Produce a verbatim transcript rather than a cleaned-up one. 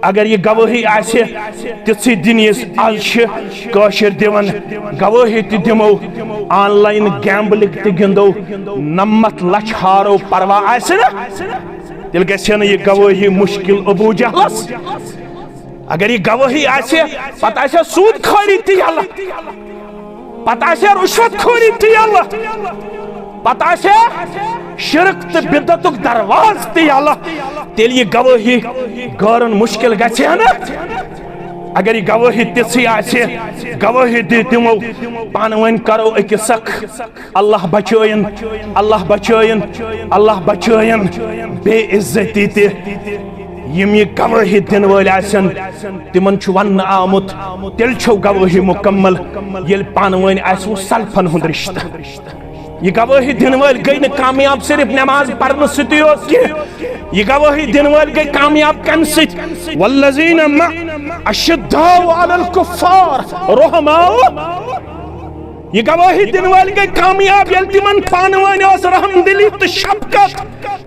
اگر یہِ گوٲہی آسہِ تِژھٕے دِنۍ، یِژھ آز چھِ کٲشِر دِوان، گوٲہی تہِ دِمو، آن لاین گیمبلنگ تہِ گِنٛدو، نَمَتھ لَچھ ہارو، پرواہ آسہِ نہٕ، تیٚلہِ گژھِ نہٕ یہِ گوٲہی مُشکِل ابو جہلس۔ اگر یہِ گوٲہی آسہِ، پتہٕ آسہِ سود خوری تہِ یلہٕ، پتہٕ آسہِ رشوت خوری تہِ یلہٕ، پتہٕ آسہِ شرک تہٕ بدعتُک دروازٕ تہِ یلہٕ، تیٚلہِ یہِ گوٲہی غٲرن مُشکِل گژھِ ہا نہٕ۔ اگر یہِ گوٲہی تِژھٕے آسہِ، گوٲہی دِ-، دِمو، پانہٕ ؤنۍ کرو أکِس اکھ، اللہ بچٲیِن، اللہ بچٲیِن، اللہ بچٲیِن بے عزتی تہِ۔ یِم یہِ گوٲہی دِنہٕ وٲلۍ آسن، تِمن چھُ وننہٕ آمُت، تیٚلہِ چھو گوٲہی مُکمل، ییٚلہِ پانہٕ ؤنۍ آسہِ وۄنۍ سلفن ہُنٛد رشتہٕ۔ یہِ گوٲہی دِنہٕ وٲلۍ گٔے نہٕ کامیاب صرف نماز پرنہٕ سۭتی یوت کینٛہہ، یہِ گوٲہی دِنہٕ وٲلۍ گٔے کامیاب کمہِ سۭتۍ؟ والذین مع اشداء علی الکفار رحماء۔ یہِ گوٲہی دِنہٕ وٲلۍ گٔے کامیاب، ییٚلہِ تِمن پانہٕ ؤنۍ ٲس رحم دلی تہٕ شفقت۔